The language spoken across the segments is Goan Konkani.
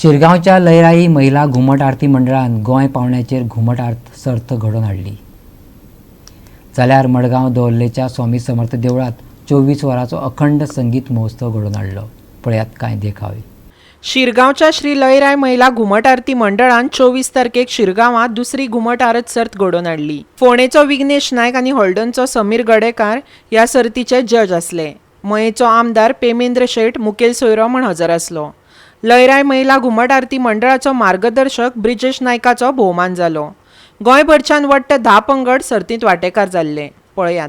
शिरगांवच्या लयराई महिला घुमट आरती मंडळान गोंय पावण्याचेर घुमट आरती सर्त घडोवन हाडली. जाल्यार मडगांव दवर्लेच्या स्वामी समर्थ देवळांत 24 वरांचो अखंड संगीत महोत्सव घडोवन हाडलो. पळयात कांय देखावे. शिरगांवच्या श्री लयराय महिला घुमट आरती मंडळान 24 तारखेक शिरगांवांत दुसरी घुमट आरत सर्त घडोवन हाडली. फोंडेचो विघ्नेश नायक आनी हळदणचो समीर गडेकार ह्या सर्तीचे जज आसले. मयेचो आमदार पेमेंद्र शेट मुखेल सोयरो म्हण हजर आसलो. लयराय महिला घुमट आरती मंडळाचो मार्गदर्शक ब्रिजेश नायकाचो भोवमान जालो. गोंयभरच्यान वट्ट 10 पंगड सर्तींत वांटेकार जाल्ले. पळयात.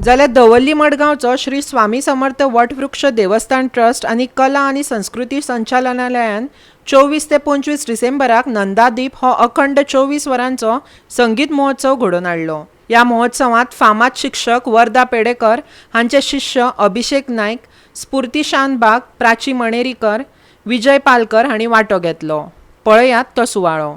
जाल्यार दवर्ली मडगांवचो श्री स्वामी समर्थ वटवृक्ष देवस्थान ट्रस्ट आनी कला आनी संस्कृती संचालनालयान 24 ते 25 डिसेंबराक नंदादीप हो अखंड 24 वरांचो संगीत महोत्सव घडोवन हाडलो. ह्या महोत्सवांत फामाद शिक्षक वरदा पेडेकर हांचे शिष्य अभिषेक नायक, स्फुर्ती शानबाग, प्राची मणेरीकर, विजय पालकर हांणी वांटो घेतलो. पळयात तो सुवाळो.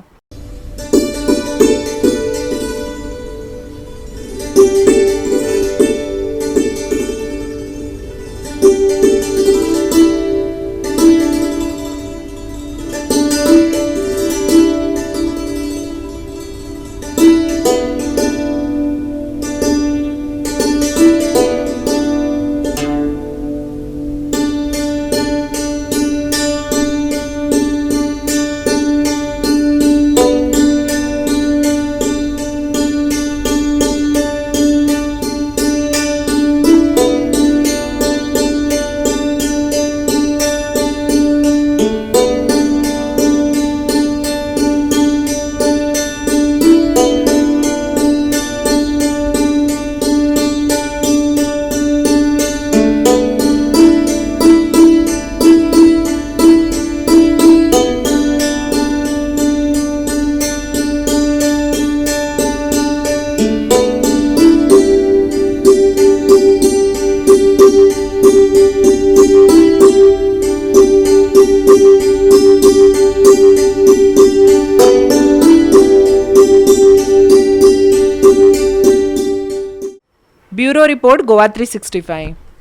Bureau report, Goa 365.